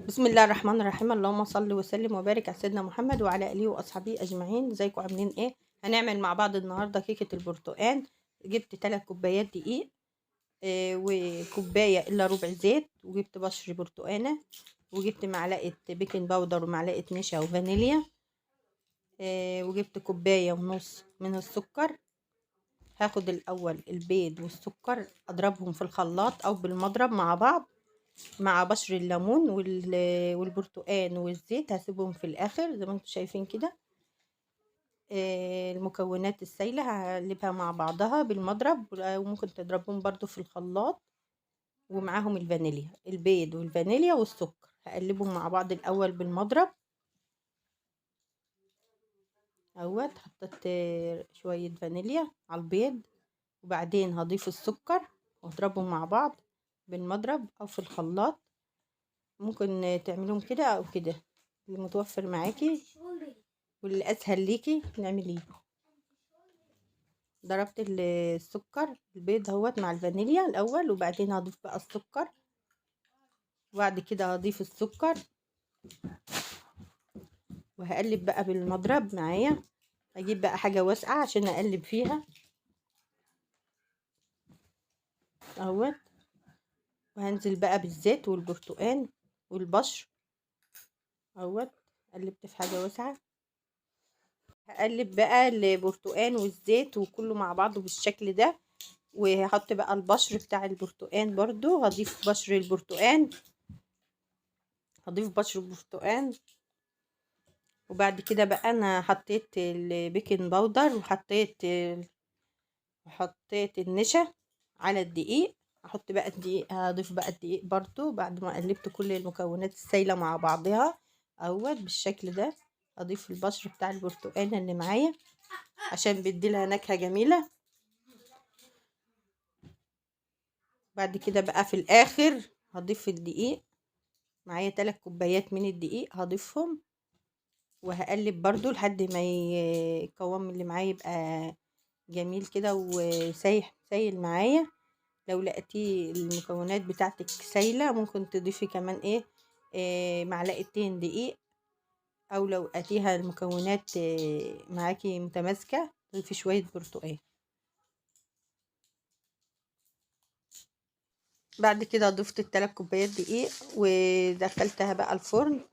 بسم الله الرحمن الرحيم. اللهم صل وسلم وبارك على سيدنا محمد وعلى اله واصحابه اجمعين. ازيكم عاملين ايه؟ هنعمل مع بعض النهارده كيكة البرتقال. جبت 3 كوبايات دقيق وكوبايه الا ربع زيت، وجبت بشر برتقانه، وجبت معلقه baking powder ومعلقة نشا وفانيليا، وجبت كوباية ونص من السكر. هاخد الاول البيض والسكر اضربهم في الخلاط او بالمضرب مع بعض مع بشر الليمون والبرتقان والزيت، هسيبهم في الاخر زي ما انتم شايفين كده. المكونات السايله هقلبها مع بعضها بالمضرب، وممكن تضربهم برضو في الخلاط، ومعاهم الفانيليا، البيض والفانيليا والسكر هقلبهم مع بعض الاول بالمضرب اهوت. حطيت شوية فانيليا على البيض، وبعدين هضيف السكر واضربهم مع بعض بالمضرب او في الخلاط. ممكن تعملوهم كده او كده، اللي متوفر معاكي واللي اسهل ليكي نعمليه. ضربت السكر البيض اهوت مع الفانيليا الاول، وبعدين هضيف بقى السكر، وبعد كده هضيف السكر وهقلب بقى بالمضرب معايا. اجيب بقى حاجة واسعة عشان اقلب فيها اهوت. وهنزل بقى بالزيت والبرتقان والبشر اهوت. قلبت في حاجة واسعة. هقلب بقى البرتقان والزيت وكله مع بعضه بالشكل ده، وهحط بقى البشر بتاع البرتقان برضو. هضيف بشر البرتقان، هضيف بشر البرتقان. وبعد كده بقى انا حطيت ال baking powder وحطيت النشا على الدقيق. هحط بقى الدقيق، هضيف بقى الدقيق برضو بعد ما قلبت كل المكونات السايله مع بعضها اهوت بالشكل ده. اضيف البشر بتاع البرتقال اللي معايا عشان بيدي لها نكهة جميلة. بعد كده بقى في الاخر هضيف الدقيق، معايا 3 كوبايات من الدقيق هضيفهم، وهقلب برضو لحد ما القوام اللي معايا يبقى جميل كده وسايح سايل معايا. لو لقيتي المكونات بتاعتك سايله ممكن تضيفي كمان ايه معلقتين دقيق، او لو لقيتيها المكونات معاكي متماسكة ضيفي شوية برتقال. بعد كده ضفت 3 كوبايات دقيق ودخلتها بقى الفرن،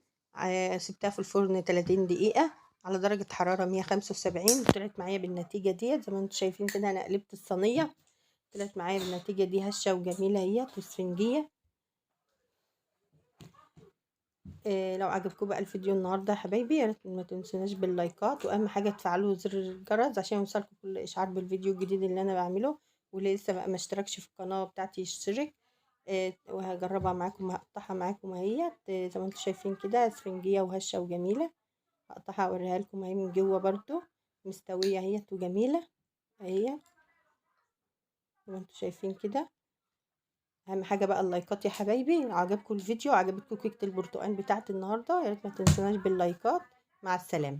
سبتها في الفرن 30 دقيقة على درجه حرارة 175. طلعت معايا بالنتيجة ديت زي ما انتم شايفين كده. انا قلبت الصينية، طلعت معايا بالنتيجة دي هشه وجميلة اهيت واسفنجيه. لو عجبكم بقى الفيديو النهارده يا حبايبي يا ريت ما تنسوناش باللايكات، واهم حاجة تفعلوا زر الجرس عشان يوصلكم كل اشعار بالفيديو الجديد اللي انا بعمله. واللي لسه بقى ما اشتركش في القناة بتاعتي يشترك. وهجربها معاكم، هقطعها معاكم اهيت زي ما انتم شايفين كده، اسفنجيه وهشه وجميلة. هقطعها اوريها لكم اهي من جوه برضو مستوية اهيت وجميلة اهي زي ما انتم شايفين كده. اهم حاجة بقى اللايكات يا حبايبي. لو عجبكم الفيديو وعجبتكم كيكة البرتقال بتاعت النهارده يا ريت ما تنسوناش باللايكات. مع السلامة.